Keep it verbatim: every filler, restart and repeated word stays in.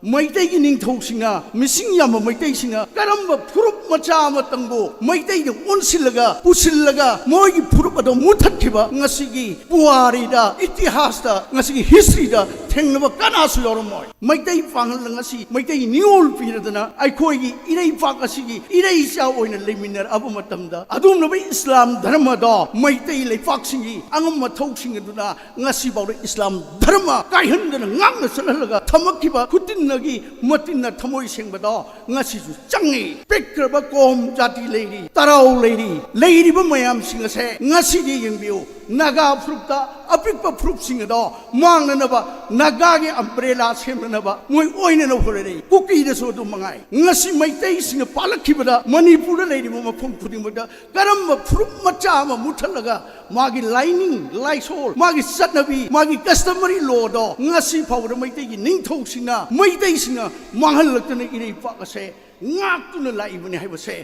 ꯃꯩꯇꯩꯒꯤ ꯅꯤꯡꯊꯧꯁꯤꯡꯅ, ꯃꯤꯁꯤꯡ ꯌꯥꯝꯕ ꯃꯩꯇꯩꯁꯤꯡꯅ ꯀꯔꯝꯕ ꯐꯨꯔꯨꯞ ꯃꯆꯥ ꯑꯃꯇꯪꯕꯨ ꯃꯩꯇꯩꯗ ꯑꯣꯟꯁꯤꯜꯂꯒ, ꯄꯨꯁꯤꯜꯂꯒ, ꯃꯣꯏꯒꯤ ꯐꯨꯔꯨꯞ ꯑꯗꯣ ꯃꯨꯊꯠꯈꯤꯕ ꯉꯁꯤꯒꯤ ꯄꯨꯋꯥꯔꯤꯗ, ꯏꯇꯤꯍꯥꯁꯇ, ꯉꯁꯤꯒꯤ ꯍꯤꯁꯇ꯭ꯔꯤꯗ ꯊꯦꯡꯅꯕ ꯀꯅꯥꯁꯨ ꯌꯥꯎꯔꯝꯃꯣꯏ꯫ ꯃꯩꯇꯩ ꯄꯥꯡꯒꯜꯅ ꯉꯁꯤ ꯃꯩꯇꯩ ꯅꯤꯉꯣꯜ ꯄꯤꯔꯗꯅ ꯑꯩꯈꯣꯏꯒꯤ ꯏꯔꯩꯄꯥꯛ ꯑꯁꯤꯒꯤ ꯏꯔꯩꯆꯥ ꯑꯣꯏꯅ ꯂꯩꯃꯤꯟꯅꯔꯛꯑꯕ ꯃꯇꯝꯗ, ꯑꯗꯨꯒꯨꯝꯂꯕ ꯏꯁꯂꯥꯝ ꯙꯔꯃꯗꯣ ꯃꯩꯇꯩ ꯂꯩꯄꯥꯛꯁꯤꯡꯒꯤ ꯑꯉꯝ ꯑꯊꯧꯁꯤꯡ ꯑꯗꯨꯅ ꯉꯁꯤꯐꯥꯎꯗ ꯏꯁꯂꯥꯝ ꯙꯔꯃ ꯀꯥꯏꯍꯟꯗꯅ ꯉꯥꯛꯅ ꯆꯠꯍꯜꯂꯒ ꯊꯝꯃꯛꯈꯤꯕ ꯈꯨꯇꯤꯟꯅꯒꯤ ꯃꯇꯤꯟꯅ ꯊꯃꯣꯏ ꯁꯦꯡꯕꯗꯣ ꯉꯁꯤꯁꯨ ꯆꯪꯉꯤ꯫ ꯄꯤꯛꯈ꯭ꯔꯕ ꯀꯣꯝ ꯖꯥꯇꯤ ꯂꯩꯔꯤ, ꯇꯔꯥꯎ ꯂꯩꯔꯤ, ꯂꯩꯔꯤꯕ ꯃꯌꯥꯝꯁꯤꯡ ꯑꯁꯦ ꯉꯁꯤꯗꯤ ꯌꯦꯡꯕꯤꯌꯨ꯫ ꯅꯥꯒꯥ ꯐꯨꯔꯨꯞꯇ ꯑꯄꯤꯛꯄ ꯐꯨꯔꯨꯞꯁꯤꯡ ꯑꯗꯣ ꯃꯥꯡꯅꯅꯕ, ꯅꯥꯒꯥꯒꯤ ꯑꯝꯕ꯭ꯔꯦꯂꯥ ꯁꯦꯝꯅꯅꯕ ꯃꯣꯏ ꯑꯣꯏꯅꯅꯕ ꯍꯣꯠꯅꯔꯤ꯫ ꯀꯨꯀꯤꯗꯁꯨ ꯑꯗꯨ ꯃꯉꯥꯏ꯫ ꯉꯁꯤ ꯃꯩꯇꯩꯁꯤꯡꯅ ꯄꯥꯜꯂꯛꯈꯤꯕꯗ ꯃꯅꯤꯄꯨꯔꯗ ꯂꯩꯔꯤꯕ ꯃꯐꯝ ꯈꯨꯗꯤꯡꯃꯛꯇ ꯀꯔꯝꯕ ꯐꯨꯔꯨꯞ ꯃꯆꯥ ꯑꯃ ꯃꯨꯊꯠꯂꯒ ꯃꯥꯒꯤ ꯂꯥꯏꯅꯤꯡ, ꯂꯥꯏꯁꯣꯜ, ꯃꯥꯒꯤ ꯆꯠꯅꯕꯤ, ꯃꯥꯒꯤ customary lawꯗꯣ ꯉꯁꯤ ꯐꯥꯎꯕꯗ ꯃꯩꯇꯩꯒꯤ ꯅꯤꯡꯊꯧꯁꯤꯡꯅ, ꯃꯩꯇꯩꯁꯤꯡꯅ ꯃꯥꯡꯍꯜꯂꯛꯇꯅ ꯏꯔꯩꯄꯥꯛ ꯑꯁꯦ ꯉꯥꯛꯇꯨꯅ ꯂꯥꯛꯏꯕꯅꯤ ꯍꯥꯏꯕꯁꯦ